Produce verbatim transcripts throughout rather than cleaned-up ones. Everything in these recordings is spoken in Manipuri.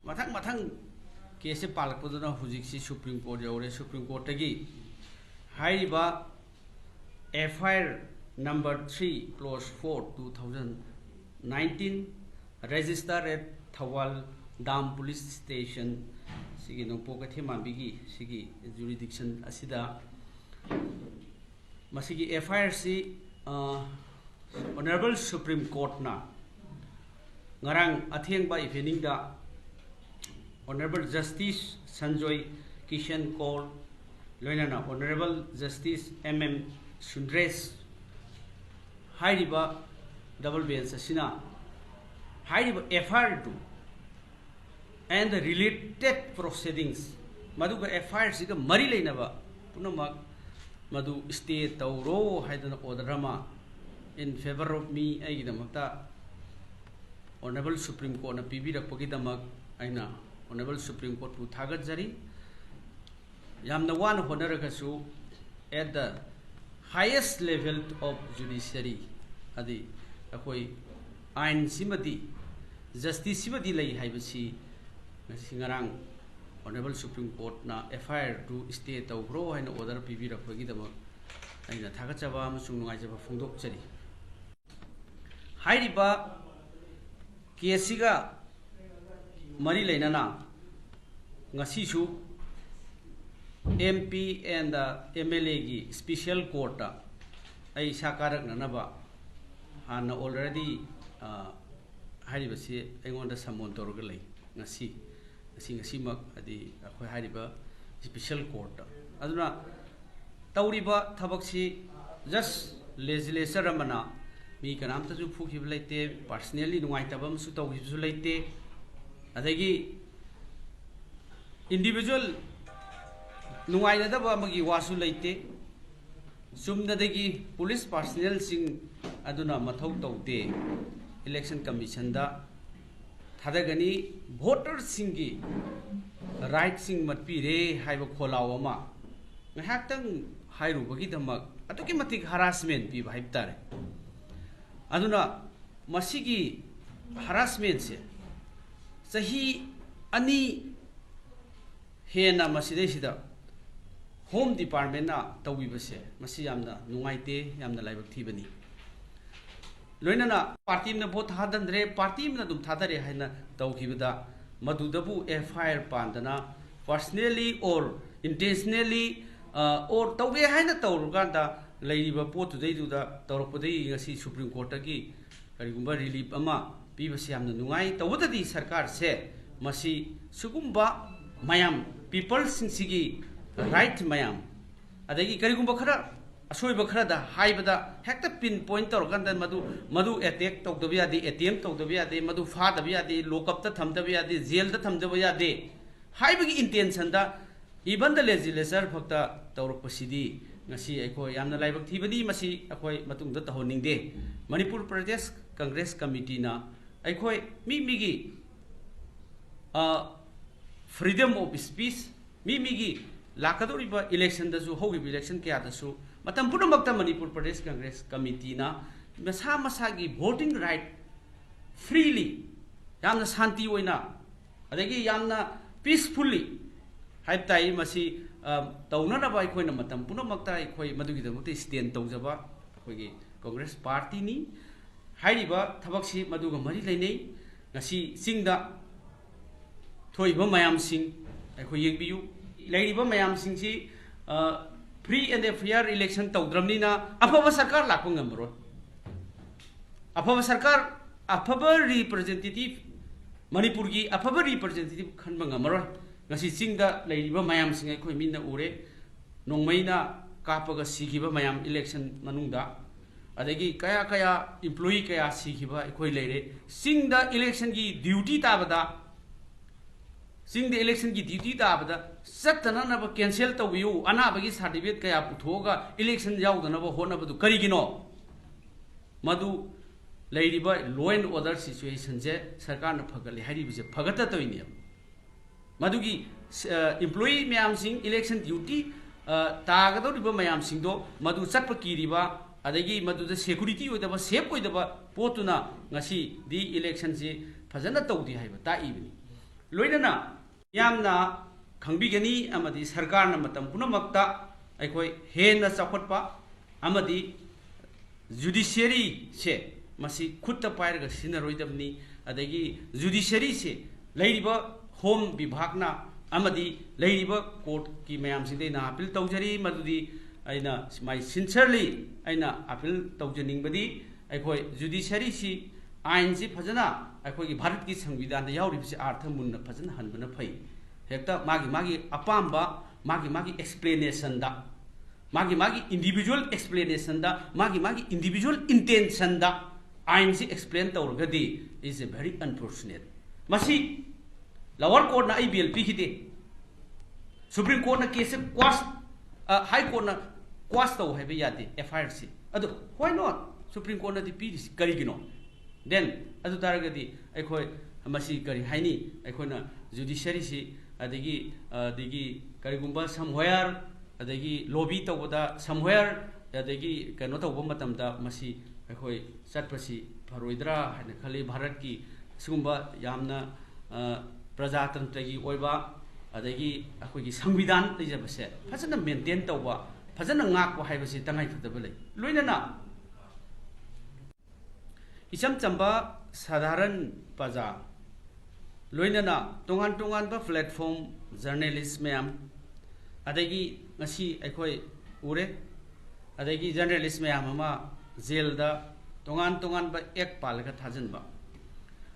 ꯃꯊꯪ ꯃꯊꯪ ꯀꯦꯁꯁꯦ ꯄꯥꯜꯂꯛꯄꯗꯨꯅ ꯍꯧꯖꯤꯛꯁꯤ ꯁꯨꯄ꯭ꯔꯤꯝ ꯀꯣꯔꯠ ꯌꯧꯔꯦ꯫ ꯁꯨꯄ꯭ꯔꯤꯝ ꯀꯣꯔꯠꯇꯒꯤ ꯍꯥꯏꯔꯤꯕ F I R number three clause four two thousand nineteen, register at Thawal Dam Police Station, ꯁꯤꯒꯤ ꯅꯣꯡꯄꯣꯛ ꯀꯩꯊꯦꯜꯃꯥꯟꯕꯤꯒꯤ ꯁꯤꯒꯤ jurisdiction ꯑꯁꯤꯗ ꯃꯁꯤꯒꯤ F I R ꯁꯤ ꯑ, Honorable Supreme Courtꯅ ꯉꯔꯥꯡ ꯑꯊꯦꯡꯕ eveningꯗ Honorable Justice Sanjoy Kishan Kaul ꯂꯣꯏꯅꯅ Honorable Justice M M Sundresh ꯍꯥꯏꯔꯤꯕ double bench ꯑꯁꯤꯅ ꯍꯥꯏꯔꯤꯕ F I R do and the related proceedings, ꯃꯗꯨꯒ F I R ꯁꯤꯒ ꯃꯔꯤ ꯂꯩꯅꯕ ꯄꯨꯝꯅꯃꯛ ꯃꯗꯨ stay ꯇꯧꯔꯣ ꯍꯥꯏꯗꯅ order ꯑꯃ in favour of me ꯑꯩꯒꯤꯗꯃꯛꯇ Honorable Supreme Courtꯅ ꯄꯤꯕꯤꯔꯛꯄꯒꯤꯗꯃꯛ ꯑꯩꯅ Honorable Supreme Courtꯄꯨ ꯊꯥꯒꯠꯆꯔꯤ꯫ ꯌꯥꯝꯅ ꯋꯥꯅ ꯍꯣꯠꯅꯔꯒꯁꯨ at the highest level of judiciary, ꯍꯥꯏꯗꯤ ꯑꯩꯈꯣꯏ ꯑꯥꯏꯟꯁꯤꯃꯗꯤ justiceꯁꯤꯃꯗꯤ ꯂꯩ ꯍꯥꯏꯕꯁꯤ ꯉꯁꯤ ꯉꯔꯥꯡ Honorable Supreme Courtꯅ F I R do stay ꯇꯧꯈ꯭ꯔꯣ ꯍꯥꯏꯅ order ꯄꯤꯕꯤꯔꯛꯄꯒꯤꯗꯃꯛ ꯑꯩꯅ ꯊꯥꯒꯠꯆꯕ ꯑꯃꯁꯨꯡ ꯅꯨꯡꯉꯥꯏꯖꯕ ꯐꯣꯡꯗꯣꯛꯆꯔꯤ꯫ ꯍꯥꯏꯔꯤꯕ ꯀꯦꯁꯁꯤꯒ ꯃꯔꯤ ꯂꯩꯅꯅ ꯉꯁꯤꯁꯨ M P and M L Aꯒꯤ special courtꯇ ꯑꯩ ꯏꯁꯥ ꯀꯥꯔꯛꯅꯅꯕ ꯍꯥꯟꯅ already, ꯑ, ꯍꯥꯏꯔꯤꯕꯁꯤ ꯑꯩꯉꯣꯟꯗ summon ꯇꯧꯔꯒ ꯂꯩ꯫ ꯉꯁꯤ, ꯉꯁꯤ, ꯉꯁꯤꯃꯛ ꯍꯥꯏꯗꯤ ꯑꯩꯈꯣꯏ ꯍꯥꯏꯔꯤꯕ special courtꯇ꯫ ꯑꯗꯨꯅ ꯇꯧꯔꯤꯕ ꯊꯕꯛꯁꯤ just legislature ꯑꯃꯅ ꯃꯤ ꯀꯅꯥꯝꯇꯁꯨ ꯐꯨꯈꯤꯕ ꯂꯩꯇꯦ, personally ꯅꯨꯡꯉꯥꯏꯇꯕ ꯑꯃꯁꯨ ꯇꯧꯈꯤꯕꯁꯨ ꯂꯩꯇꯦ, ꯑꯗꯒꯤ individual ꯅꯨꯡꯉꯥꯏꯅꯗꯕ ꯑꯃꯒꯤ ꯋꯥꯁꯨ ꯂꯩꯇꯦ꯫ ꯆꯨꯝꯅꯗꯒꯤ police personnelꯁꯤꯡ ꯑꯗꯨꯅ ꯃꯊꯧ ꯇꯧꯗꯦ, election commissionꯗ ꯊꯥꯗꯒꯅꯤ, voterꯁꯤꯡꯒꯤ rightꯁꯤꯡ ꯃꯠꯄꯤꯔꯦ ꯍꯥꯏꯕ ꯈꯣꯜꯂꯥꯎ ꯑꯃ ꯉꯥꯏꯍꯥꯛꯇꯪ ꯍꯥꯏꯔꯨꯕꯒꯤꯗꯃꯛ ꯑꯗꯨꯛꯀꯤ ꯃꯇꯤꯛ harassment ꯄꯤꯕ ꯍꯥꯏꯕ ꯇꯥꯔꯦ꯫ ꯑꯗꯨꯅ ꯃꯁꯤꯒꯤ harassmentꯁꯦ ꯆꯍꯤ ꯑꯅꯤ ꯍꯦꯟꯅ ꯃꯁꯤꯗꯩꯁꯤꯗ ꯍꯣꯝ ꯗꯤꯄꯥꯔꯠꯃꯦꯟꯅ ꯇꯧꯕꯤꯕꯁꯦ, ꯃꯁꯤ ꯌꯥꯝꯅ ꯅꯨꯡꯉꯥꯏꯇꯦ, ꯌꯥꯝꯅ ꯂꯥꯏꯕꯛ ꯊꯤꯕꯅꯤ꯫ ꯂꯣꯏꯅꯅ ꯄꯥꯔꯇꯤ ꯑꯃꯅ ꯚꯣꯠ ꯊꯥꯗꯟꯗ꯭ꯔꯦ, ꯄꯥꯔꯇꯤ ꯑꯃꯅ ꯑꯗꯨꯝ ꯊꯥꯗꯔꯦ ꯍꯥꯏꯅ ꯇꯧꯈꯤꯕꯗ, ꯃꯗꯨꯗꯕꯨ ꯑꯦꯐ ꯑꯥꯏ ꯑꯥꯔ ꯄꯥꯟꯗꯅ, personally or intentionally, ꯑ, or ꯇꯧꯒꯦ ꯍꯥꯏꯅ ꯇꯧꯔꯀꯥꯟꯗ ꯂꯩꯔꯤꯕ ꯄꯣꯠꯇꯨꯗꯩꯗꯨꯗ ꯇꯧꯔꯛꯄꯗꯒꯤ ꯉꯁꯤ ꯁꯨꯄ꯭ꯔꯤꯝ ꯀꯣꯔꯠꯇꯒꯤ ꯀꯔꯤꯒꯨꯝꯕ ꯔꯤꯂꯤꯞ ꯑꯃ ꯄꯤꯕꯁꯤ ꯌꯥꯝꯅ ꯅꯨꯡꯉꯥꯏ꯫ ꯇꯧꯕꯇꯗꯤ ꯁꯔꯀꯥꯔꯁꯦ ꯃꯁꯤ ꯁꯤꯒꯨꯝꯕ ꯃꯌꯥꯝ, ꯄꯤꯄꯜꯁꯤꯡꯁꯤꯒꯤ ꯔꯥꯏꯠ ꯃꯌꯥꯝ, ꯑꯗꯒꯤ ꯀꯔꯤꯒꯨꯝꯕ ꯈꯔ ꯑꯁꯣꯏꯕ ꯈꯔꯗ ꯍꯥꯏꯕꯗ ꯍꯦꯛꯇ ꯄꯤꯟ ꯄꯣꯏꯟ ꯇꯧꯔꯀꯥꯟꯗ ꯃꯗꯨ, ꯃꯗꯨ ꯑꯦꯇꯦꯛ ꯇꯧꯗꯕ ꯌꯥꯗꯦ, ꯑꯦꯇꯦꯝ ꯇꯧꯗꯕ ꯌꯥꯗꯦ, ꯃꯗꯨ ꯐꯥꯗꯕ ꯌꯥꯗꯦ, ꯂꯣꯛꯑꯞꯇ ꯊꯝꯗꯕ ꯌꯥꯗꯦ, ꯖꯦꯜꯗ ꯊꯝꯗꯕ ꯌꯥꯗꯦ ꯍꯥꯏꯕꯒꯤ ꯏꯟꯇꯦꯟꯁꯟꯗ even the legislature ꯐꯥꯎꯇ ꯇꯧꯔꯛꯄꯁꯤꯗꯤ ꯉꯁꯤ ꯑꯩꯈꯣꯏ ꯌꯥꯝꯅ ꯂꯥꯏꯕꯛ ꯊꯤꯕꯅꯤ꯫ ꯃꯁꯤ ꯑꯩꯈꯣꯏ ꯃꯇꯨꯡꯗ ꯇꯧꯍꯟꯅꯤꯡꯗꯦ꯫ ꯃꯅꯤꯄꯨꯔ ꯄ꯭ꯔꯗꯦꯁ ꯀꯪꯒ꯭ꯔꯦꯁ ꯀꯃꯤꯇꯤꯅ ꯑꯩꯈꯣꯏ ꯃꯤ ꯃꯤꯒꯤ, ꯑ, freedom of speech, ꯃꯤ ꯃꯤꯒꯤ ꯂꯥꯛꯀꯗꯧꯔꯤꯕ ꯏꯂꯦꯛꯁꯟꯗꯁꯨ, ꯍꯧꯈꯤꯕ ꯏꯂꯦꯛꯁꯟ ꯀꯌꯥꯗꯁꯨ ꯃꯇꯝ ꯄꯨꯝꯅꯃꯛꯇ ꯃꯅꯤꯄꯨꯔ ꯄ꯭ꯔꯗꯦꯁ ꯀꯪꯒ꯭ꯔꯦꯁ ꯀꯃꯤꯇꯤꯅ ꯃꯁꯥ ꯃꯁꯥꯒꯤ voting right freely, ꯌꯥꯝꯅ ꯁꯥꯟꯇꯤ ꯑꯣꯏꯅ, ꯑꯗꯒꯤ ꯌꯥꯝꯅ peacefully ꯍꯥꯏꯕ ꯇꯥꯏ, ꯃꯁꯤ, ꯑ, ꯇꯧꯅꯅꯕ ꯑꯩꯈꯣꯏꯅ ꯃꯇꯝ ꯄꯨꯝꯅꯃꯛꯇ ꯑꯩꯈꯣꯏ ꯃꯗꯨꯒꯤꯗꯃꯛꯇ stand ꯇꯧꯖꯕ ꯑꯩꯈꯣꯏꯒꯤ ꯀꯪꯒ꯭ꯔꯦꯁ ꯄꯥꯔꯇꯤꯅꯤ꯫ ꯍꯥꯏꯔꯤꯕ ꯊꯕꯛꯁꯤ ꯃꯗꯨꯒ ꯃꯔꯤ ꯂꯩꯅꯩ꯫ ꯉꯁꯤ ꯆꯤꯡꯗ ꯊꯣꯛꯏꯕ ꯃꯌꯥꯝꯁꯤꯡ ꯑꯩꯈꯣꯏ ꯌꯦꯡꯕꯤꯌꯨ꯫ ꯂꯩꯔꯤꯕ ꯃꯌꯥꯝꯁꯤꯡꯁꯤ, ꯑ, free and fair election ꯇꯧꯗ꯭ꯔꯕꯅꯤꯅ ꯑꯐꯕ ꯁꯔꯀꯥꯔ ꯂꯥꯛꯄ ꯉꯝꯃꯔꯣꯏ꯫ ꯑꯐꯕ ꯁꯔꯀꯥꯔ, ꯑꯐꯕ representative, ꯃꯅꯤꯄꯨꯔꯒꯤ ꯑꯐꯕ representative ꯈꯟꯕ ꯉꯝꯃꯔꯣꯏ꯫ ꯉꯁꯤ ꯆꯤꯡꯗ ꯂꯩꯔꯤꯕ ꯃꯌꯥꯝꯁꯤꯡ ꯑꯩꯈꯣꯏ ꯃꯤꯠꯅ ꯎꯔꯦ꯫ ꯅꯣꯡꯃꯩꯅ ꯀꯥꯞꯄꯒ ꯁꯤꯈꯤꯕ ꯃꯌꯥꯝ election ꯃꯅꯨꯡꯗ, ꯑꯗꯒꯤ ꯀꯌꯥ ꯀꯌꯥ employee ꯀꯌꯥ ꯁꯤꯈꯤꯕ ꯑꯩꯈꯣꯏ ꯂꯩꯔꯦ꯫ ꯆꯤꯡꯗ electionꯒꯤ duty ꯇꯥꯕꯗ, ꯆꯤꯡꯗ electionꯒꯤ duty ꯇꯥꯕꯗ ꯆꯠꯇꯅꯅꯕ cancel ꯇꯧꯕꯤꯌꯨ, ꯑꯅꯥꯕꯒꯤ certificate ꯀꯌꯥ ꯄꯨꯊꯣꯛꯑꯒ election ꯌꯥꯎꯗꯅꯕ ꯍꯣꯠꯅꯕꯗꯨ ꯀꯔꯤꯒꯤꯅꯣ? ꯃꯗꯨ ꯂꯩꯔꯤꯕ law and order situationꯁꯦ ꯁꯔꯀꯥꯔꯅ ꯐꯒꯠꯂꯦ ꯍꯥꯏꯔꯤꯕꯁꯦ ꯐꯒꯠꯇ ꯇꯧꯔꯤꯅꯦꯕ꯫ ꯃꯗꯨꯒꯤ, ꯑ, employee ꯃꯌꯥꯝꯁꯤꯡ election duty, ꯑ, ꯇꯥꯒꯗꯧꯔꯤꯕ ꯃꯌꯥꯝꯁꯤꯡꯗꯣ ꯃꯗꯨ ꯆꯠꯄ ꯀꯤꯔꯤꯕ, ꯑꯗꯒꯤ ꯃꯗꯨꯗ security ꯑꯣꯏꯗꯕ, safe ꯑꯣꯏꯗꯕ ꯄꯣꯠꯇꯨꯅ ꯉꯁꯤꯗꯤ electionꯁꯤ ꯐꯖꯅ ꯇꯧꯗꯦ ꯍꯥꯏꯕ ꯇꯥꯛꯏꯕꯅꯤ꯫ ꯂꯣꯏꯅꯅ ꯃꯤꯌꯥꯝꯅ ꯈꯪꯕꯤꯒꯅꯤ ꯑꯃꯗꯤ ꯁꯔꯀꯥꯔꯅ ꯃꯇꯝ ꯄꯨꯝꯅꯃꯛꯇ ꯑꯩꯈꯣꯏ ꯍꯦꯟꯅ ꯆꯥꯎꯈꯠꯄ ꯑꯃꯗꯤ ꯖꯨꯗꯤꯁꯤꯌꯔꯤꯁꯦ ꯃꯁꯤ ꯈꯨꯠꯇ ꯄꯥꯏꯔꯒ ꯁꯤꯖꯤꯟꯅꯔꯣꯏꯗꯕꯅꯤ꯫ ꯑꯗꯒꯤ ꯖꯨꯗꯤꯁꯤꯌꯔꯤꯁꯦ ꯂꯩꯔꯤꯕ ꯍꯣꯝ ꯕꯤꯚꯥꯒꯅ ꯑꯃꯗꯤ ꯂꯩꯔꯤꯕ ꯀꯣꯔꯠꯀꯤ ꯃꯌꯥꯝꯁꯤꯡꯗ ꯑꯩꯅ ꯑꯥꯄꯤꯜ ꯇꯧꯖꯔꯤ, ꯃꯗꯨꯗꯤ ꯑꯩꯅ my sincerely ꯑꯩꯅ ꯑꯥꯄꯤꯜ ꯇꯧꯖꯅꯤꯡꯕꯗꯤ ꯑꯩꯈꯣꯏ ꯖꯨꯗꯤꯁꯤꯌꯔꯤꯁꯤ ꯑꯥꯏꯟꯁꯤ ꯐꯖꯅ ꯑꯩꯈꯣꯏꯒꯤ ꯚꯥꯔꯠꯀꯤ ꯁꯪꯕꯤꯙꯥꯟꯗ ꯌꯥꯎꯔꯤꯕꯁꯤ ꯑꯥꯔꯊ ꯃꯨꯟꯅ ꯐꯖꯅ ꯍꯟꯕꯅ ꯐꯩ꯫ ꯍꯦꯛꯇ ꯃꯥꯒꯤ ꯃꯥꯒꯤ ꯑꯄꯥꯝꯕ ꯃꯥꯒꯤ ꯃꯥꯒꯤ ꯑꯦꯛꯁꯄ꯭ꯂꯦꯅꯦꯁꯟꯗ ꯃꯥꯒꯤ ꯃꯥꯒꯤ ꯏꯟꯗꯤꯚꯤꯖꯨꯋꯦꯜ ꯑꯦꯛꯁꯄ꯭ꯂꯦꯅꯦꯁꯟꯗ ꯃꯥꯒꯤ ꯃꯥꯒꯤ ꯏꯟꯗꯤꯚꯤꯖꯨꯋꯦꯜ ꯏꯟꯇꯦꯟꯁꯟꯗ ꯑꯥꯏꯟꯁꯤ ꯑꯦꯛꯁꯄ꯭ꯂꯦꯟ ꯇꯧꯔꯒꯗꯤ is a very unfortunate꯫ ꯃꯁꯤ ꯂꯋꯔ ꯀꯣꯔꯠꯅ ꯑꯩ ꯕꯦꯜ ꯄꯤꯈꯤꯗꯦ, ꯁꯨꯄ꯭ꯔꯤꯝ ꯀꯣꯔꯠꯅ ꯀꯦꯁꯁꯦ ꯀ꯭ꯋꯥꯁ ꯍꯥꯏ ꯀꯣꯔꯠꯅ ꯀ꯭ꯋꯥꯁ ꯇꯧ ꯍꯥꯏꯕ ꯌꯥꯗꯦ ꯑꯦꯐ ꯑꯥꯏ ꯑꯥꯔꯁꯤ꯫ ꯑꯗꯣ why not ꯁꯨꯄ꯭ꯔꯤꯝ ꯀꯣꯔꯠꯅꯗꯤ ꯄꯤꯔꯤꯁꯤ ꯀꯔꯤꯒꯤꯅꯣ? Then ꯑꯗꯨ ꯇꯥꯔꯒꯗꯤ ꯑꯩꯈꯣꯏ ꯃꯁꯤ ꯀꯔꯤ ꯍꯥꯏꯅꯤ, ꯑꯩꯈꯣꯏꯅ ꯖꯨꯗꯤꯁꯤꯌꯔꯤꯁꯤ ꯑꯗꯒꯤ ꯑꯗꯒꯤ ꯀꯔꯤꯒꯨꯝꯕ somewhere ꯑꯗꯒꯤ ꯂꯣꯕꯤ ꯇꯧꯕꯗ somewhere ꯑꯗꯒꯤ ꯀꯩꯅꯣ ꯇꯧꯕ ꯃꯇꯝꯗ ꯃꯁꯤ ꯑꯩꯈꯣꯏ ꯆꯠꯄꯁꯤ ꯐꯔꯣꯏꯗ꯭ꯔꯥ ꯍꯥꯏꯅ ꯈꯜꯂꯤ꯫ ꯚꯥꯔꯠꯀꯤ ꯁꯤꯒꯨꯝꯕ ꯌꯥꯝꯅ ꯄ꯭ꯔꯖꯥꯇꯟꯇ꯭ꯔꯒꯤ ꯑꯣꯏꯕ ꯑꯗꯒꯤ ꯑꯩꯈꯣꯏꯒꯤ ꯁꯪꯕꯤꯙꯥꯟ ꯂꯩꯖꯕꯁꯦ ꯐꯖꯅ ꯃꯦꯟꯇꯦꯟ ꯇꯧꯕ, ꯐꯖꯅ ꯉꯥꯛꯄ ꯍꯥꯏꯕꯁꯤ ꯇꯉꯥꯏꯐꯗꯕ ꯂꯩ꯫ ꯂꯣꯏꯅꯅ ꯏꯆꯝ ꯆꯝꯕ ꯁꯥꯙꯥꯔꯟ ꯄ꯭ꯔꯖꯥ, ꯂꯣꯏꯅꯅ ꯇꯣꯉꯥꯟ ꯇꯣꯉꯥꯟꯕ ꯄ꯭ꯂꯦꯠꯐꯣꯝ ꯖꯔꯅꯦꯂꯤꯁ ꯃꯌꯥꯝ, ꯑꯗꯒꯤ ꯉꯁꯤ ꯑꯩꯈꯣꯏ ꯎꯔꯦ, ꯑꯗꯒꯤ ꯖꯔꯅꯦꯂꯤꯁ ꯃꯌꯥꯝ ꯑꯃ ꯖꯦꯜꯗ ꯇꯣꯉꯥꯟ ꯇꯣꯉꯥꯟꯕ ꯑꯦꯛ ꯄꯥꯜꯂꯒ ꯊꯥꯖꯤꯟꯕ,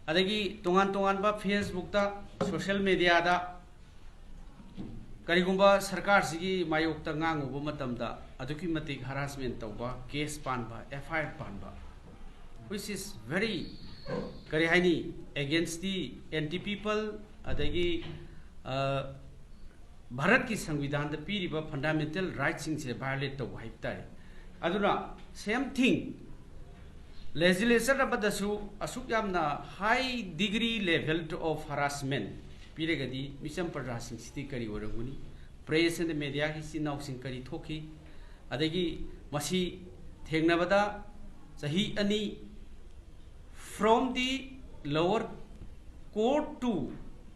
ꯑꯗꯒꯤ ꯇꯣꯉꯥꯟ ꯇꯣꯉꯥꯟꯕ ꯐꯦꯁꯕꯨꯛꯇ, ꯁꯣꯁꯤꯌꯦꯜ ꯃꯦꯗꯤꯌꯥꯗ ꯀꯔꯤꯒꯨꯝꯕ ꯁꯔꯀꯥꯔꯁꯤꯒꯤ ꯃꯥꯌꯣꯛꯇ ꯉꯥꯡꯉꯨꯕ ꯃꯇꯝꯗ ꯑꯗꯨꯛꯀꯤ ꯃꯇꯤꯛ ꯍꯔꯥꯁꯃꯦꯟ ꯇꯧꯕ, ꯀꯦꯁ ꯄꯥꯟꯕ, ꯑꯦꯐ ꯑꯥꯏ ꯑꯥꯔ ꯄꯥꯟꯕ, which is very, ꯀꯔꯤ ꯍꯥꯏꯅꯤ, against the anti people, ꯑꯗꯒꯤ ꯚꯥꯔꯠꯀꯤ ꯁꯪꯕꯤꯙꯥꯟꯗ ꯄꯤꯔꯤꯕ ꯐꯟꯗꯥꯃꯦꯟꯇꯦꯜ ꯔꯥꯏꯠꯁꯤꯡꯁꯦ ꯚꯥꯏꯑꯣꯂꯦꯠ ꯇꯧꯕ ꯍꯥꯏꯕ ꯇꯥꯔꯦ꯫ ꯑꯗꯨꯅ same thing, ꯂꯦꯖꯤꯁꯂꯦꯆꯔ ꯑꯃꯗꯁꯨ ꯑꯁꯨꯛ ꯌꯥꯝꯅ high degree level of harassment ꯄꯤꯔꯒꯗꯤ ꯃꯤꯆꯝ ꯄ꯭ꯔꯖꯥꯁꯤꯡꯁꯤꯗꯤ ꯀꯔꯤ ꯑꯣꯏꯔꯝꯒꯅꯤ? ꯄ꯭ꯔꯦꯁ ꯑꯦꯟ ꯃꯦꯗꯤꯌꯥꯒꯤ ꯏꯆꯤꯟ ꯏꯅꯥꯎꯁꯤꯡ ꯀꯔꯤ ꯊꯣꯛꯈꯤ? ꯑꯗꯒꯤ ꯃꯁꯤ ꯊꯦꯡꯅꯕꯗ ꯆꯍꯤ ꯑꯅꯤ, from the lower court to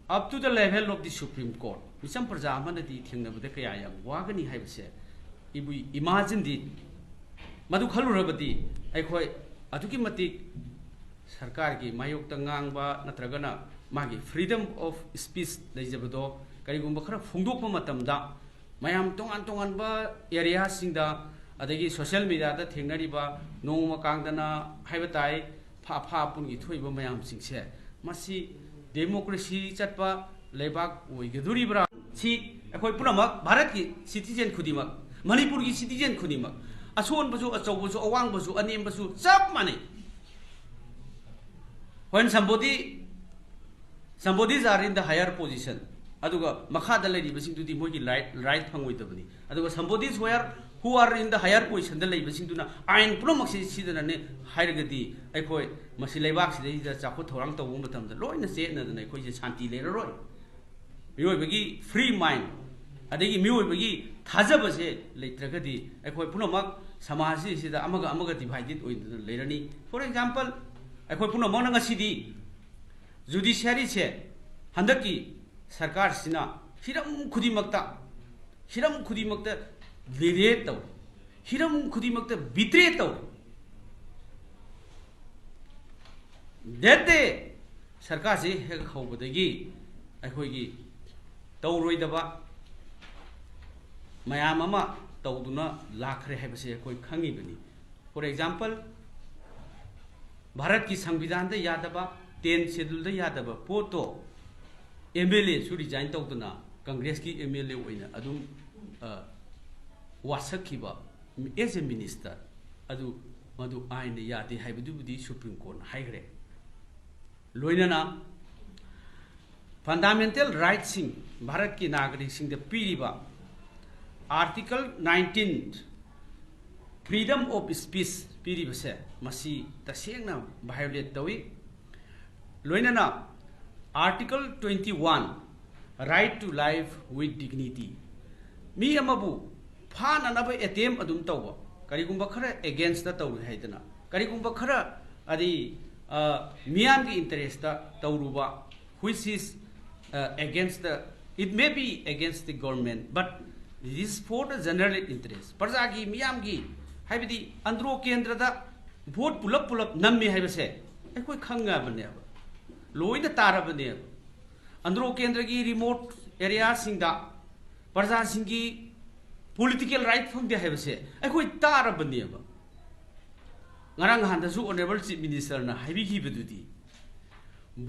Up to the level of the Supreme Court, ꯃꯤꯆꯝ ꯄ꯭ꯔꯖꯥ ꯑꯃꯅꯗꯤ ꯊꯦꯡꯅꯕꯗ ꯀꯌꯥ ꯌꯥꯝ ꯋꯥꯒꯅꯤ ꯍꯥꯏꯕꯁꯦ, if we imagine it, ꯃꯗꯨ ꯈꯜꯂꯨꯔꯕꯗꯤ ꯑꯩꯈꯣꯏ ꯑꯗꯨꯛꯀꯤ ꯃꯇꯤꯛ ꯁꯔꯀꯥꯔꯒꯤ ꯃꯥꯌꯣꯛꯇ ꯉꯥꯡꯕ ꯅꯠꯇ꯭ꯔꯒꯅ ꯃꯥꯒꯤ freedom of speech ꯂꯩꯖꯕꯗꯣ ꯀꯔꯤꯒꯨꯝꯕ ꯈꯔ ꯐꯣꯡꯗꯣꯛꯄ ꯃꯇꯝꯗ ꯃꯌꯥꯝ ꯇꯣꯉꯥꯟ ꯇꯣꯉꯥꯟꯕ ꯑꯦꯔꯤꯌꯥꯁꯤꯡꯗ, ꯑꯗꯒꯤ ꯁꯣꯁꯤꯌꯦꯜ ꯃꯦꯗꯤꯌꯥꯗ ꯊꯦꯡꯅꯔꯤꯕ ꯅꯣꯡꯃ ꯀꯥꯡꯗꯅ ꯍꯥꯏꯕ ꯇꯥꯏ, ꯐꯥ ꯐꯥ ꯄꯨꯟꯒꯤ ꯊꯣꯛꯏꯕ ꯃꯌꯥꯝꯁꯤꯡꯁꯦ, ꯃꯁꯤ ꯗꯦꯃꯣꯀ꯭ꯔꯦꯁꯤ ꯆꯠꯄ ꯂꯩꯕꯥꯛ ꯑꯣꯏꯒꯗꯣꯔꯤꯕ꯭ꯔꯥ? ꯁꯤ ꯑꯩꯈꯣꯏ ꯄꯨꯝꯅꯃꯛ, ꯚꯥꯔꯠꯀꯤ ꯁꯤꯇꯤꯖꯦꯟ ꯈꯨꯗꯤꯡꯃꯛ, ꯃꯅꯤꯄꯨꯔꯒꯤ ꯁꯤꯇꯤꯖꯦꯟ ꯈꯨꯗꯤꯡꯃꯛ, ꯑꯁꯣꯟꯕꯁꯨ, ꯑꯆꯧꯕꯁꯨ, ꯑꯋꯥꯡꯕꯁꯨ, ꯑꯅꯦꯝꯕꯁꯨ ꯆꯞ ꯃꯥꯟꯅꯩ꯫ When somebody, somebodies are in the higher position, ꯑꯗꯨꯒ ꯃꯈꯥꯗ ꯂꯩꯔꯤꯕꯁꯤꯡꯗꯨꯗꯤ ꯃꯣꯏꯒꯤ right, right ꯐꯪꯉꯣꯏꯗꯕꯅꯤ꯫ ꯑꯗꯨꯒ somebodies where, who are in the higher positionꯗ ꯂꯩꯕꯁꯤꯡꯗꯨꯅ ꯑꯥꯏꯟ ꯄꯨꯝꯅꯃꯛꯁꯤ ꯁꯤꯗꯅꯅꯦ ꯍꯥꯏꯔꯒꯗꯤ, ꯑꯩꯈꯣꯏ ꯃꯁꯤ ꯂꯩꯕꯥꯛꯁꯤꯗꯩꯁꯤꯗ ꯆꯥꯎꯈꯠ ꯊꯧꯔꯥꯡ ꯇꯧꯕ ꯃꯇꯝꯗ ꯂꯣꯏꯅ ꯆꯦꯠꯅꯗꯅ ꯑꯩꯈꯣꯏꯁꯦ ꯁꯥꯟꯇꯤ ꯂꯩꯔꯔꯣꯏ꯫ ꯃꯤꯑꯣꯏꯕꯒꯤ free mind, ꯑꯗꯒꯤ ꯃꯤꯑꯣꯏꯕꯒꯤ ꯊꯥꯖꯕꯁꯦ ꯂꯩꯇ꯭ꯔꯒꯗꯤ ꯑꯩꯈꯣꯏ ꯄꯨꯝꯅꯃꯛ ꯁꯃꯥꯖꯁꯤꯗ ꯑꯃꯒ ꯑꯃꯒ divided ꯑꯣꯏꯗꯨꯅ ꯂꯩꯔꯅꯤ꯫ For example, ꯑꯩꯈꯣꯏ ꯄꯨꯝꯅꯃꯛꯅ ꯉꯁꯤꯗꯤ ꯖꯨꯗꯤꯁꯤꯌꯥꯔꯤꯁꯦ ꯍꯟꯗꯛꯀꯤ ꯁꯔꯀꯥꯔꯁꯤꯅ ꯍꯤꯔꯝ ꯈꯨꯗꯤꯡꯃꯛꯇ, ꯍꯤꯔꯝ ꯈꯨꯗꯤꯡꯃꯛꯇ ꯂꯤꯔꯦ ꯇꯧ, ꯍꯤꯔꯝ ꯈꯨꯗꯤꯡꯃꯛꯇ ꯕꯤꯇ꯭ꯔꯦ ꯇꯧꯔꯦ꯫ That day ꯁꯔꯀꯥꯔꯁꯤ ꯍꯦꯛ ꯍꯧꯕꯗꯒꯤ ꯑꯩꯈꯣꯏꯒꯤ ꯇꯧꯔꯣꯏꯗꯕ ꯃꯌꯥꯝ ꯑꯃ ꯇꯧꯗꯨꯅ ꯂꯥꯛꯈ꯭ꯔꯦ ꯍꯥꯏꯕꯁꯤ ꯑꯩꯈꯣꯏ ꯈꯪꯉꯤꯕꯅꯤ꯫ For example, ꯚꯥꯔꯠꯀꯤ ꯁꯪꯕꯤꯙꯥꯟꯗ ꯌꯥꯗꯕ, tenth scheduleꯗ ꯌꯥꯗꯕ ꯄꯣꯠꯇꯣ MLAꯁꯨ resign ꯇꯧꯗꯅ ꯀꯪꯒ꯭ꯔꯦꯁꯀꯤ MLA ꯑꯣꯏꯅ ꯑꯗꯨꯝ, ꯑ, ꯋꯥꯁꯛꯈꯤꯕ as a minister, ꯑꯗꯨ ꯃꯗꯨ ꯑꯥꯏꯟꯅ ꯌꯥꯗꯦ ꯍꯥꯏꯕꯗꯨꯕꯨꯗꯤ Supreme Courtꯅ ꯍꯥꯏꯈ꯭ꯔꯦ꯫ ꯂꯣꯏꯅꯅ fundamental rightꯁꯤꯡ, ꯚꯥꯔꯠꯀꯤ ꯅꯥꯒꯔꯤꯛꯁꯤꯡꯗ ꯄꯤꯔꯤꯕ Article nineteen, freedom of speech ꯄꯤꯔꯤꯕꯁꯦ, ꯃꯁꯤ ꯇꯁꯦꯡꯅ violate ꯇꯧꯏ꯫ ꯂꯣꯏꯅꯅ Article twenty-one, right to life with dignity, ꯃꯤ ꯑꯃꯕꯨ ꯐꯥꯅꯅꯕ attempt ꯑꯗꯨꯝ ꯇꯧꯕ, ꯀꯔꯤꯒꯨꯝꯕ ꯈꯔ againstꯇ ꯇꯧꯔꯦ ꯍꯥꯏꯗꯅ, ꯀꯔꯤꯒꯨꯝꯕ ꯈꯔ ꯑꯗꯤ, ꯑ, ꯃꯤꯌꯥꯝꯒꯤ interestꯇ ꯇꯧꯔꯨꯕ, which is uh, against the, it may be against the government, but it is for the general interest. ꯄ꯭ꯔꯖꯥꯒꯤ, ꯃꯤꯌꯥꯝꯒꯤ, ꯍꯥꯏꯕꯗꯤ ꯑꯟꯗ꯭ꯔꯣ ꯀꯦꯟꯗ꯭ꯔꯗ ꯚꯣꯠ ꯄꯨꯂꯞ ꯄꯨꯂꯞ ꯅꯝꯃꯤ ꯍꯥꯏꯕꯁꯦ ꯑꯩꯈꯣꯏ ꯈꯪꯉꯕꯅꯦꯕ, ꯂꯣꯏꯅ ꯇꯥꯔꯕꯅꯦꯕ꯫ ꯑꯟꯗ꯭ꯔꯣ ꯀꯦꯟꯗ꯭ꯔꯒꯤ ꯔꯤꯃꯣꯠ ꯑꯦꯔꯤꯌꯥꯁꯤꯡꯗ ꯄ꯭ꯔꯖꯥꯁꯤꯡꯒꯤ ꯄꯣꯂꯤꯇꯤꯀꯦꯜ ꯔꯥꯏꯠ ꯐꯪꯗꯦ ꯍꯥꯏꯕꯁꯦ ꯑꯩꯈꯣꯏ ꯇꯥꯔꯕꯅꯦꯕ꯫ ꯉꯔꯥꯡ ꯅꯍꯥꯟꯗꯁꯨ ꯑꯣꯅꯔꯦꯕꯜ ꯆꯤꯐ ꯃꯤꯅꯤꯁꯇꯔꯅ ꯍꯥꯏꯕꯤꯈꯤꯕꯗꯨꯗꯤ,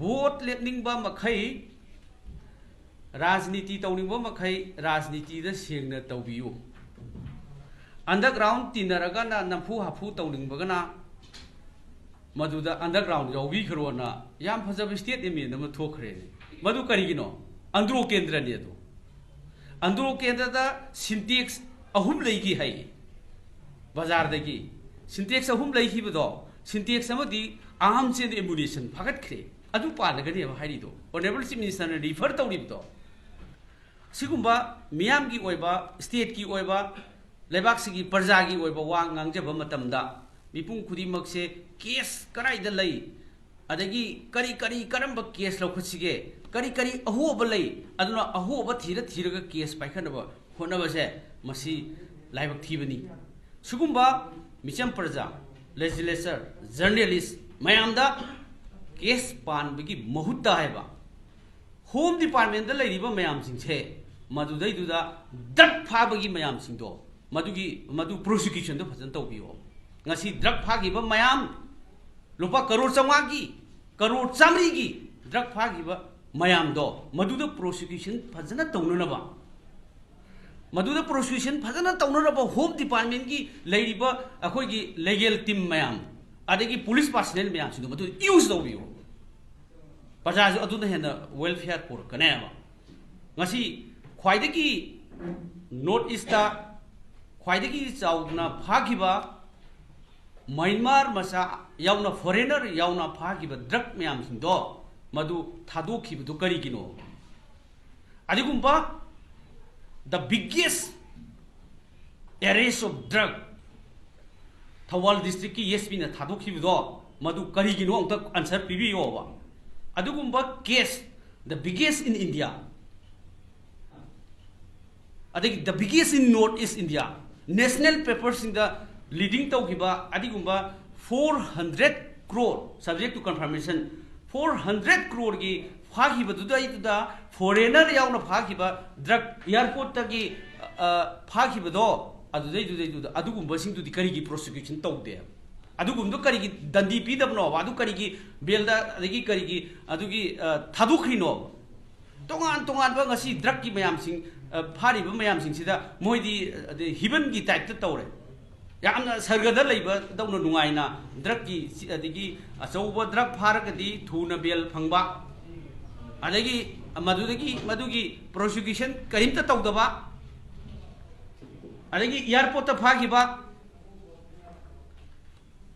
ꯚꯣꯠ ꯂꯦꯞꯅꯤꯡꯕ ꯃꯈꯩ ꯔꯥꯖꯅꯤꯇꯤ ꯇꯧꯅꯤꯡꯕ ꯃꯈꯩ ꯔꯥꯖꯅꯤꯇꯤꯗ ꯁꯦꯡꯅ ꯇꯧꯕꯤꯌꯨ꯫ ꯑꯟꯗꯔꯒ꯭ꯔꯥꯎꯟ ꯇꯤꯟꯅꯔꯒꯅ ꯅꯝꯐꯨ ꯍꯥꯐꯨ ꯇꯧꯅꯤꯡꯕꯒꯅ ꯃꯗꯨꯗ ꯑꯟꯗꯔꯒ꯭ꯔꯥꯎꯟ ꯌꯥꯎꯕꯤꯈ꯭ꯔꯣꯅ ꯌꯥꯝ ꯐꯖꯕ ꯁ꯭ꯇꯦꯠꯃꯦꯟ ꯑꯃ ꯊꯣꯛꯈ꯭ꯔꯦꯅꯦ꯫ ꯃꯗꯨ ꯀꯔꯤꯒꯤꯅꯣ? ꯑꯟꯗ꯭ꯔꯣ ꯀꯦꯟꯗ꯭ꯔꯅꯤ ꯑꯗꯨ꯫ ꯑꯟꯗ꯭ꯔꯣ ꯀꯦꯟꯗ꯭ꯔꯗ ꯁꯤꯟꯇꯦꯛꯁ ꯑꯍꯨꯝ ꯂꯩꯈꯤ ꯍꯥꯏ ꯕꯖꯥꯔꯗꯒꯤ꯫ ꯁꯤꯟꯇꯦꯛꯁ ꯑꯍꯨꯝ ꯂꯩꯈꯤꯕꯗꯣ, ꯁꯤꯟꯇꯦꯛꯁ ꯑꯃꯗꯤ ꯑꯥꯔꯝꯁ ꯑꯦꯟ ꯑꯦꯃꯨꯅꯤꯁꯟ ꯐꯥꯒꯠꯈ꯭ꯔꯦ꯫ ꯑꯗꯨ ꯄꯥꯜꯂꯒꯅꯦꯕ ꯍꯥꯏꯔꯤꯗꯣ꯫ ꯑꯣꯅꯔꯦꯕꯜ ꯆꯤꯐ ꯃꯤꯅꯤꯁꯇꯔꯅ ꯔꯤꯐꯔ ꯇꯧꯔꯤꯕꯗꯣ꯫ ꯁꯤꯒꯨꯝꯕ ꯃꯤꯌꯥꯝꯒꯤ ꯑꯣꯏꯕ, ꯁ꯭ꯇꯦꯠꯀꯤ ꯑꯣꯏꯕ, ꯂꯩꯕꯥꯛꯁꯤꯒꯤ ꯄ꯭ꯔꯖꯥꯒꯤ ꯑꯣꯏꯕ ꯋꯥ ꯉꯥꯡꯖꯕ ꯃꯇꯝꯗ ꯃꯤꯄꯨꯝ ꯈꯨꯗꯤꯡꯃꯛꯁꯦ ꯀꯦꯁ ꯀꯗꯥꯏꯗ ꯂꯩ, ꯑꯗꯒꯤ ꯀꯔꯤ ꯀꯔꯤ, ꯀꯔꯝꯕ ꯀꯦꯁ ꯂꯧꯈꯠꯁꯤꯒꯦ, ꯀꯔꯤ ꯀꯔꯤ ꯑꯍꯣꯕ ꯂꯩ, ꯑꯗꯨꯅ ꯑꯍꯣꯕ ꯊꯤꯔ ꯊꯤꯔꯒ ꯀꯦꯁ ꯄꯥꯏꯈꯠꯅꯕ ꯍꯣꯠꯅꯕꯁꯦ ꯃꯁꯤ ꯂꯥꯏꯕꯛ ꯊꯤꯕꯅꯤ꯫ ꯁꯤꯒꯨꯝꯕ ꯃꯤꯆꯝ ꯄ꯭ꯔꯖꯥ, ꯂꯦꯖꯤꯁꯂꯦꯆꯔ, ꯖꯔꯅꯦꯂꯤꯁ ꯃꯌꯥꯝꯗ ꯀꯦꯁ ꯄꯥꯟꯕꯒꯤ ꯃꯍꯨꯠꯇ ꯍꯥꯏꯕ, ꯍꯣꯝ ꯗꯤꯄꯥꯔꯠꯃꯦꯟꯗ ꯂꯩꯔꯤꯕ ꯃꯌꯥꯝꯁꯤꯡꯁꯦ, ꯃꯗꯨꯗꯩꯗꯨꯗ ꯗ꯭ꯔꯒ ꯐꯥꯕꯒꯤ ꯃꯌꯥꯝꯁꯤꯡꯗꯣ, ꯃꯗꯨꯒꯤ, ꯃꯗꯨ ꯄ꯭ꯔꯣꯁꯤꯀ꯭ꯌꯨꯁꯟꯗꯣ ꯐꯖꯅ ꯇꯧꯕꯤꯌꯣ꯫ ꯉꯁꯤ ꯗ꯭ꯔꯒ ꯐꯥꯈꯤꯕ ꯃꯌꯥꯝ, ꯂꯨꯄꯥ ꯀꯔꯣꯔ ꯆꯥꯝꯃꯉꯥꯒꯤ, ꯀꯔꯣꯔ ꯆꯥꯝꯃꯔꯤꯒꯤ ꯗ꯭ꯔꯒ ꯐꯥꯈꯤꯕ ꯃꯌꯥꯝꯗꯣ, ꯃꯗꯨꯗ ꯄ꯭ꯔꯣꯁꯤꯀ꯭ꯌꯨꯁꯟ ꯐꯖꯅ ꯇꯧꯅꯅꯕ, ꯃꯗꯨꯗ ꯄ꯭ꯔꯣꯁꯤꯀ꯭ꯌꯨꯁꯟ ꯐꯖꯅ ꯇꯧꯅꯅꯕ ꯍꯣꯝ ꯗꯤꯄꯥꯔꯠꯃꯦꯟꯒꯤ ꯂꯩꯔꯤꯕ ꯑꯩꯈꯣꯏꯒꯤ ꯂꯤꯒꯦꯜ ꯇꯤꯝ ꯃꯌꯥꯝ, ꯑꯗꯒꯤ ꯄꯨꯂꯤꯁ ꯄꯥꯔꯁꯅꯦꯜ ꯃꯌꯥꯝꯁꯤꯡꯗꯣ ꯃꯗꯨꯗ ꯌꯨꯁ ꯇꯧꯕꯤꯌꯣ꯫ ꯄ꯭ꯔꯖꯥꯁꯨ ꯑꯗꯨꯅ ꯍꯦꯟꯅ ꯋꯦꯜꯐꯤꯌꯔ ꯄꯨꯔꯛꯀꯅꯦꯕ꯫ ꯉꯁꯤ ꯈ꯭ꯋꯥꯏꯗꯒꯤ ꯅꯣꯔꯠ ꯏꯁꯇ ꯈ꯭ꯋꯥꯏꯗꯒꯤ ꯆꯥꯎꯅ ꯐꯥꯈꯤꯕ ꯃ꯭ꯌꯥꯟꯃꯥꯔ ꯃꯆꯥ ꯌꯥꯎꯅ, ꯐꯣꯔꯦꯅꯔ ꯌꯥꯎꯅ ꯐꯥꯈꯤꯕ ꯗ꯭ꯔꯒ ꯃꯌꯥꯝꯁꯤꯡꯗꯣ, ꯃꯗꯨ ꯊꯥꯗꯣꯛꯈꯤꯕꯗꯨ ꯀꯔꯤꯒꯤꯅꯣ? ꯑꯗꯨꯒꯨꯝꯕ the biggest arrest of drug Thoubal ꯗꯤꯁꯇ꯭ꯔꯤꯛꯀꯤ ꯑꯦꯁ ꯄꯤꯅ ꯊꯥꯗꯣꯛꯈꯤꯕꯗꯣ, ꯃꯗꯨ ꯀꯔꯤꯒꯤꯅꯣ ꯑꯃꯨꯛꯇ ꯑꯟꯁꯔ ꯄꯤꯕꯤꯌꯣꯕ꯫ ꯑꯗꯨꯒꯨꯝꯕ case the biggest in India, ꯑꯗꯒꯤ the biggest in North East India, national paperꯁꯤꯡꯗ leading ꯇꯧꯈꯤꯕ ꯑꯗꯨꯒꯨꯝꯕ four hundred crore, subject to confirmation, four hundred croreꯒꯤ ꯐꯥꯈꯤꯕꯗꯨꯗꯩꯗꯨꯗ foreigner ꯌꯥꯎꯅ ꯐꯥꯈꯤꯕ drug airportꯇꯒꯤ ꯐꯥꯈꯤꯕꯗꯣ, ꯑꯗꯨꯗꯩꯗꯨꯗꯩꯗꯨꯗ ꯑꯗꯨꯒꯨꯝꯕꯁꯤꯡꯗꯨꯗꯤ ꯀꯔꯤꯒꯤ prosecution ꯇꯧꯗꯦ? ꯑꯗꯨꯒꯨꯝꯕꯗꯣ ꯀꯔꯤꯒꯤ ꯗꯟꯗꯤ ꯄꯤꯗꯕꯅꯣꯕ? ꯑꯗꯨ ꯀꯔꯤꯒꯤ bailꯗ, ꯑꯗꯒꯤ ꯀꯔꯤꯒꯤ ꯑꯗꯨꯒꯤ ꯊꯥꯗꯣꯛꯈ꯭ꯔꯤꯅꯣꯕ? ꯇꯣꯉꯥꯟ ꯇꯣꯉꯥꯟꯕ ꯉꯁꯤ drugꯀꯤ ꯃꯌꯥꯝꯁꯤꯡ, ꯐꯥꯔꯤꯕ ꯃꯌꯥꯝꯁꯤꯡꯁꯤꯗ ꯃꯣꯏꯗꯤ ꯑꯗꯩ heavenꯒꯤ typeꯇ ꯇꯧꯔꯦ꯫ ꯌꯥꯝꯅ ꯁꯔꯒꯗ ꯂꯩꯕꯗꯧꯅ ꯅꯨꯡꯉꯥꯏꯅ drugꯀꯤ, ꯑꯗꯒꯤ ꯑꯆꯧꯕ drug ꯐꯥꯔꯒꯗꯤ ꯊꯨꯅ bail ꯐꯪꯕ, ꯑꯗꯒꯤ ꯃꯗꯨꯗꯒꯤ ꯃꯗꯨꯒꯤ prosecution ꯀꯔꯤꯝꯇ ꯇꯧꯗꯕ, ꯑꯗꯒꯤ airportꯇ ꯐꯥꯈꯤꯕ,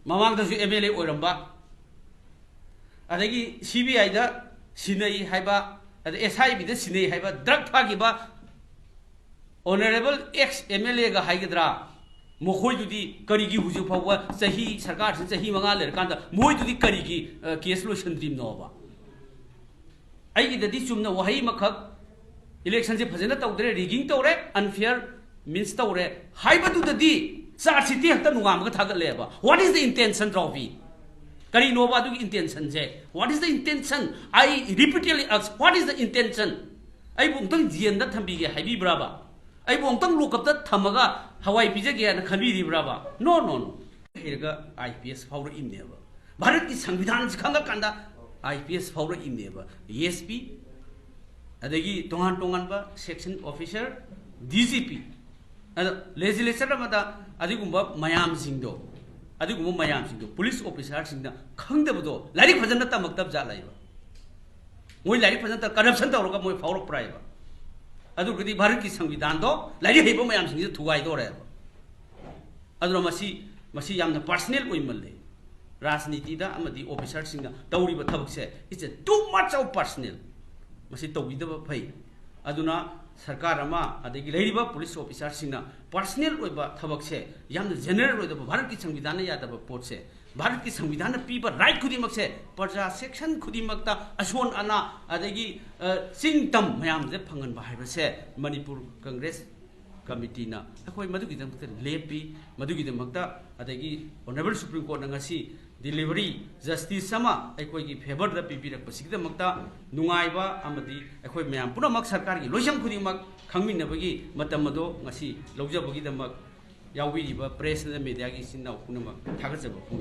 ꯃꯃꯥꯡꯗꯁꯨ MLA ꯑꯣꯏꯔꯝꯕ, ꯑꯗꯒꯤ CBIꯗ ꯁꯤꯟꯅꯩ ꯍꯥꯏꯕ, ꯑꯗ SIBꯗ ꯁꯤꯟꯅꯩ ꯍꯥꯏꯕ drug ꯐꯥꯈꯤꯕ honourable ex MLAꯒ ꯍꯥꯏꯒꯗ꯭ꯔꯥ, ꯃꯈꯣꯏꯗꯨꯗꯤ ꯀꯔꯤꯒꯤ ꯍꯧꯖꯤꯛ ꯐꯥꯎꯕ ꯆꯍꯤ, ꯁꯔꯀꯥꯔꯁꯤ ꯆꯍꯤ ꯃꯉꯥ ꯂꯩꯔꯀꯥꯟꯗ ꯃꯣꯏꯗꯨꯗꯤ ꯀꯔꯤꯒꯤ case ꯂꯣꯏꯁꯤꯟꯗ꯭ꯔꯤꯕꯅꯣꯕ? ꯑꯩꯒꯤꯗꯗꯤ ꯆꯨꯝꯅ ꯋꯥꯍꯩ ꯑꯃꯈꯛ, electionꯁꯦ ꯐꯖꯅ ꯇꯧꯗ꯭ꯔꯦ, rigging ꯇꯧꯔꯦ, unfair means ꯇꯧꯔꯦ ꯍꯥꯏꯕꯗꯨꯗꯗꯤ charge sheetꯇꯤ ꯍꯦꯛꯇ ꯅꯣꯡꯉꯥꯟꯕꯒ ꯊꯥꯒꯠꯂꯦꯕ꯫ What is the intention, ꯔꯥꯎꯕꯤ? ꯀꯔꯤꯅꯣꯕ ꯑꯗꯨꯒꯤ intentionꯁꯦ? What is the intention? I repeatedly ask, what is the intention? ꯑꯩꯕꯨ ꯑꯃꯨꯛꯇꯪ jailꯗ ꯊꯝꯕꯤꯒꯦ ꯍꯥꯏꯕꯤꯕ꯭ꯔꯕ? ꯑꯩꯕꯨ ꯑꯃꯨꯛꯇꯪ lockupꯇ ꯊꯝꯃꯒ ꯍꯋꯥꯏ ꯄꯤꯖꯒꯦ ꯍꯥꯏꯅ ꯈꯟꯕꯤꯔꯤꯕ꯭ꯔꯕ? No, no, no. ꯍꯩꯔꯒ IPS ꯐꯥꯎꯔꯛꯏꯕꯅꯦꯕ꯫ ꯚꯥꯔꯠꯀꯤ ꯁꯪꯕꯤꯙꯥꯟꯁꯤ ꯈꯪꯉꯀꯥꯟꯗ IPS ꯐꯥꯎꯔꯛꯏꯕꯅꯦꯕ꯫ SP, ꯑꯗꯒꯤ ꯇꯣꯉꯥꯟ ꯇꯣꯉꯥꯟꯕ section officer, DGP, ꯑꯗ legislature ꯑꯃꯗ ꯑꯗꯨꯒꯨꯝꯕ ꯃꯌꯥꯝꯁꯤꯡꯗꯣ, ꯑꯗꯨꯒꯨꯝꯕ ꯃꯌꯥꯝꯁꯤꯡꯗꯣ police officerꯁꯤꯡꯅ ꯈꯪꯗꯕꯗꯣ, ꯂꯥꯏꯔꯤꯛ ꯐꯖꯅ ꯇꯝꯃꯛꯇꯕ ꯖꯥꯠꯂ? ꯃꯣꯏ ꯂꯥꯏꯔꯤꯛ ꯐꯖꯅ ꯇꯝ-, corruption ꯇꯧꯔꯒ ꯃꯣꯏ ꯐꯥꯎꯔꯛꯄ꯭ꯔꯥ ꯍꯥꯏꯕ? ꯑꯗꯨꯒꯗꯤ ꯚꯥꯔꯠꯀꯤ ꯁꯪꯕꯤꯙꯥꯟꯗꯣ ꯂꯥꯏꯔꯤꯛ ꯍꯩꯕ ꯃꯌꯥꯝꯁꯤꯡꯁꯦ ꯊꯨꯒꯥꯏꯗꯧꯔꯦꯕ꯫ ꯑꯗꯨꯅ ꯃꯁꯤ, ꯃꯁꯤ ꯌꯥꯝꯅ personal ꯑꯣꯏꯃꯜꯂꯦ꯫ ꯔꯥꯖꯅꯤꯇꯤꯗ ꯑꯃꯗꯤ officerꯁꯤꯡꯅ ꯇꯧꯔꯤꯕ ꯊꯕꯛꯁꯦ, it's a too much of personal꯫ ꯃꯁꯤ ꯇꯧꯕꯤꯗꯕ ꯐꯩ꯫ ꯑꯗꯨꯅ ꯁꯔꯀꯥꯔ ꯑꯃ, ꯑꯗꯒꯤ ꯂꯩꯔꯤꯕ police officerꯁꯤꯡꯅ personal ꯑꯣꯏꯕ ꯊꯕꯛꯁꯦ, ꯌꯥꯝꯅ general ꯑꯣꯏꯗꯕ, ꯚꯥꯔꯠꯀꯤ ꯁꯪꯕꯤꯙꯥꯟꯅ ꯌꯥꯗꯕ ꯄꯣꯠꯁꯦ, ꯚꯥꯔꯠꯀꯤ ꯁꯪꯕꯤꯙꯥꯟꯅ ꯄꯤꯕ ꯔꯥꯏꯠ ꯈꯨꯗꯤꯡꯃꯛꯁꯦ ꯄ꯭ꯔꯖꯥ ꯁꯦꯛꯁꯟ ꯈꯨꯗꯤꯡꯃꯛꯇ ꯑꯁꯣꯟ ꯑꯅꯥ ꯑꯗꯒꯤ, ꯑ, ꯆꯤꯡ ꯇꯝ ꯃꯌꯥꯝꯁꯦ ꯐꯪꯍꯟꯕ ꯍꯥꯏꯕꯁꯦ ꯃꯅꯤꯄꯨꯔ ꯀꯪꯒ꯭ꯔꯦꯁ ꯀꯃꯤꯇꯤꯅ ꯑꯩꯈꯣꯏ ꯃꯗꯨꯒꯤꯗꯃꯛꯇ ꯂꯦꯞꯄꯤ꯫ ꯃꯗꯨꯒꯤꯗꯃꯛꯇ ꯑꯗꯒꯤ ꯑꯣꯅꯔꯦꯕꯜ ꯁꯨꯄ꯭ꯔꯤꯝ ꯀꯣꯔꯠꯅ ꯉꯁꯤ ꯗꯤꯂꯤꯚꯔꯤ ꯖꯁꯇꯤꯁ ꯑꯃ ꯑꯩꯈꯣꯏꯒꯤ ꯐꯦꯚꯔꯗ ꯄꯤꯕꯤꯔꯛꯄꯁꯤꯒꯤꯗꯃꯛꯇ ꯅꯨꯡꯉꯥꯏꯕ ꯑꯃꯗꯤ ꯑꯩꯈꯣꯏ ꯃꯌꯥꯝ ꯄꯨꯝꯅꯃꯛ ꯁꯔꯀꯥꯔꯒꯤ ꯂꯣꯏꯁꯪ ꯈꯨꯗꯤꯡꯃꯛ ꯈꯪꯃꯤꯟꯅꯕꯒꯤ ꯃꯇꯝ ꯑꯗꯣ ꯉꯁꯤ ꯂꯧꯖꯕꯒꯤꯗꯃꯛ ꯌꯥꯎꯕꯤꯔꯤꯕ ꯄ꯭ꯔꯦꯁ ꯑꯃꯗꯤ ꯃꯤꯗꯤꯌꯥꯒꯤ ꯏꯆꯤꯟ ꯏꯅꯥꯎ ꯄꯨꯝꯅꯃꯛ ꯊꯥꯒꯠꯆꯕ ꯐꯣꯡꯗꯣꯛꯏ꯫